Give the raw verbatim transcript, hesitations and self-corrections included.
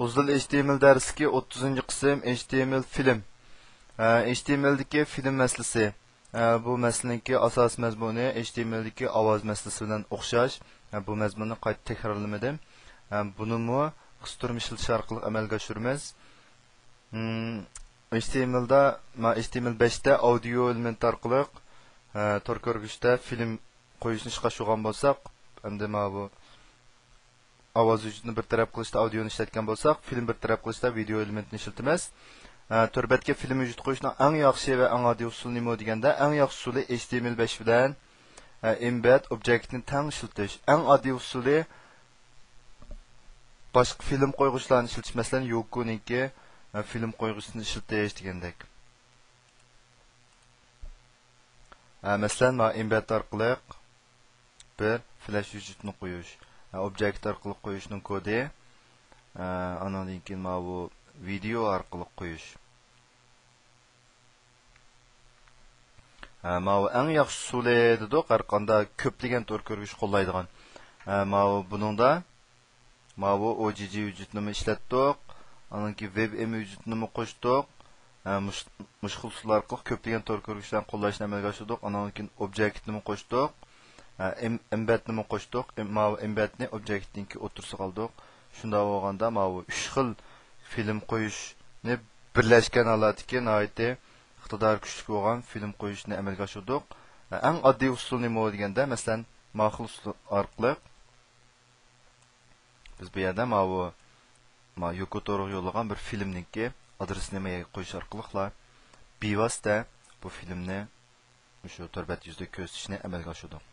ئۇزۇل H T M L دەرسلىكى، ئوتتۇزىنچى قىسىم، H T M L فىلىم. ھە، H T M L دىكى فىلىم مەسىلىسى. ھە، بۇ مەسىلىنىڭكى ئاساسىي مەزمۇنى H T M L دىكى ئاۋاز مەسىلىسى بىلەن ئوخشاش. ھە، بۇ مەزمۇننى قايتا تەكرارلىمىدىم. ھە، بۇنىمۇ قىستۇرما ئىشلىتىش ئارقىلىق ئەمەلگە ئاشۇرىمىز. ھىم، H T M L دا، ما، H T M L بەشتە ئاودىيو ئېلېمېنت ئارقىلىق، ھە، تور كۆرگۈچتە فىلىم قويۇشنى ئىشقا ئاشۇرغان بولساق، ئەمدى ماۋۇ ئاۋاز ھۆججىتىنى بىر تەرەپ قىلىشتا ئاودىيونى ئىشلەتكەن بولساق، فىلىم بىر تەرەپ قىلىشتا ۋىدېئو ئېلېمېنتىنى ئىشلىتىمىز. ھە، تور بەتكە فىلىم ھۆججىتى قويۇشنىڭ ئەڭ ياخشى ۋە ئەڭ ئاددىي ئۇسۇلى نېمە دېگەندە، ئەڭ ياخشى ئۇسۇلى H T M L بەش بىلەن، ھە، ئېمبېد ئوبجېكتنى تەڭ ئىشلىتىش. ئەڭ ئاددىي ئۇسۇلى باشقا فىلىم قويغۇچلارنى ئىشلىتىش، مەسىلەن، يوكونىڭكى، ھە، فىلىم قويغۇچىسىنى ئىشلىتىش دېگەندەك. ھە، مەسىلەن، مانا ئېمبېد ئارقىلىق بىر فلاش ھۆججىتىنى قويۇش. ھە، ئوبجېكت ئارقىلىق قويۇشنىڭ كودى. ھە، ئانىڭدىن كېيىن ماۋۇ ۋىدېئو ئارقىلىق قويۇش. ھە، ماۋۇ ئەڭ ياخشى ئۇسۇلى دېدۇق، ھەر قانداق كۆپلىگەن تور كۆرگۈچ قوللايدىغان. ھە، ماۋۇ بۇنىڭدا ماۋۇ O G G ھۆججىتىنىمۇ ئىشلەتتۇق. ئانىڭ كېيىن وېب ئېم ھۆججىتىنىمۇ قوشتۇق. ھە، مۇش-، مۇشۇ خىل ئۇسۇل ئارقىلىق كۆپلىگەن تور كۆرگۈچلەرنى قوللاشنى ئەمەلگە ئاشۇردۇق. ئانىڭدىن كېيىن ئوبجېكتنىمۇ قوشتۇق. ھە، ئېم-، ئېمبېدنىمۇ قوشتۇق. ئېم-، ماۋۇ ئېمبېدنى ئوبجېكتنىڭكى ئوتتۇرىسىغا ئالدۇق. شۇنداق بولغاندا ماۋۇ ئۈچ خىل فىلىم قويۇشنى بىرلەشكەن ھالەتتىكى ناھايىتى ئىقتىدارى كۈچلۈك بولغان فىلىم قويۇشنى ئەمەلگە ئاشۇردۇق. ھە، ئەڭ ئاددىي ئۇسۇل نېمە دېگەندە، مەسىلەن، ماۋۇ خىل ئۇسۇل ئارقىلىق بىز بۇ يەردە ماۋۇ، ما يوكو تورغا يوللىغان بىر فىلىمنىڭكى ئادرېسىنى ما يەرگە قويۇش ئارقىلىقلا بىۋاسىتە بۇ فىلىمنى مۇشۇ تور بەت يۈزىدە كۆرسىتىشنى ئەمەلگە ئاشۇردۇق.